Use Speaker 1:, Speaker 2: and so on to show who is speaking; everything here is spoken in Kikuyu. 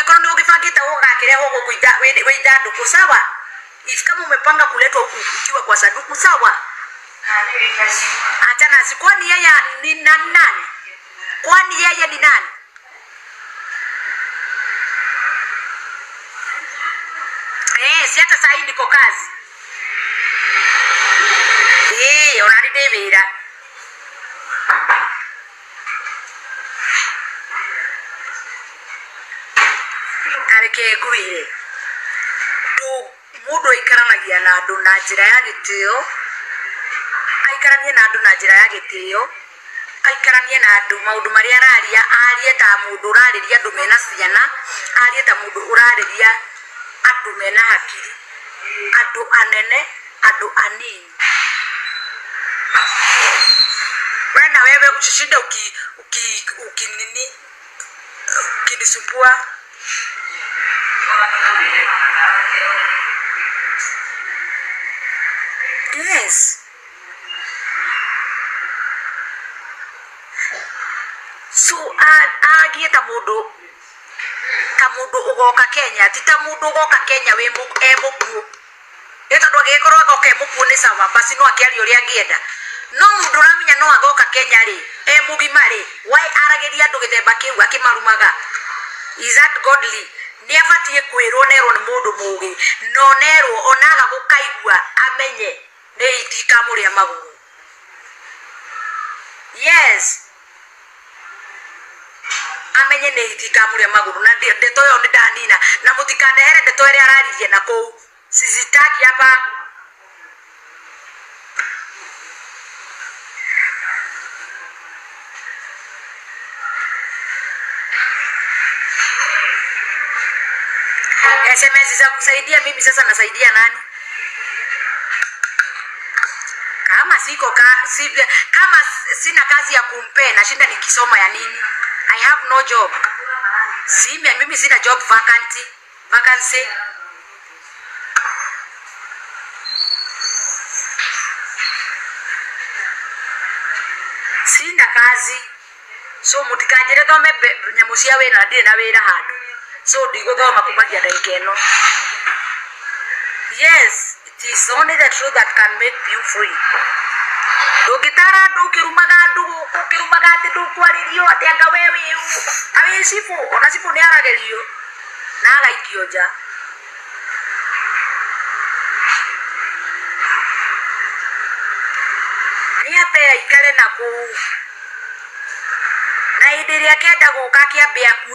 Speaker 1: Angĩkorwo nĩ ũgĩbangĩte ũgakĩrehwo gũkũ wĩ ithandũkũ, sawa. If kama umepanga kuletwa huku ukiwa kwa sanduku, sawa. Achana si kwani yeye ni nani nani? Kwani yeye ni nani? Eh, si hata saa hii niko kazi. Eh, ona ndĩ wĩra. Kareke ngwĩre, mũndũ aikaranagia na andũ na njĩra ya gĩtĩo, aikaranie na andũ na njĩra ya gĩtĩo, aikaranie na andũ maũndũ marĩa araria, arie ta mũndũ ũrarĩria andũ mena ciana, arie ta mũndũ ũrarĩria andũ mena hakiri, andũ anene, andũ anini. We na wewe usishinde uki uki uki nini ukinisumbua. Yes. So aragie ta mundu, ta mundu ugoka Kenya, ti ta mundu ugoka Kenya wi e mukuo. Nĩ tondũ angĩgĩkorwo agoka e mũkuũ nĩ sawa, basi no akĩarie ũrĩa angĩenda. No mũndũ ũramenya no agoka Kenya rĩ, e mũgima rĩ, why aragĩria andũ gĩthemba kĩu akĩmarumaga? Is that godly? Nĩ abatiĩ kwĩrwo na erwo nĩ mũndũ mũgĩ, na onerwo ona aga gũkaigua amenye nĩ hiti ikamũrĩa magũrũ. Yes. Amenye nĩ hiti ikamũrĩa magũrũ na ndeto ĩyo nĩ ndanina na mũtikandehere ndeto ĩrĩa araririe na kũu. Sizitaki hapa. SMS za kusaidia mimi sasa nasaidia nani? Kama siko ka, si, kama sina kazi ya kumpe nashinda nikisoma ya nini? I have no job. Si, mimi sina job vacancy. Vacancy. Sina kazi. So mutikanjire thome nyamũ cia wĩra na ndirĩ na wĩra handũ. So ndigũthoma kumagia ndagĩka ĩno. Yes, it is only the truth that can make you free. Ndũngĩtara andũ ũkĩrumaga andũ gũkũ ũkĩrumaga atĩ ndũkwarĩrio atĩ anga we wĩ ũ. Ta wĩ cibũ, ona cibũ nĩ aragĩrio na agaikio nja. Nĩ ambe aikare na kũu. Na hĩndĩ ĩrĩa akenda gũka akĩambe akue.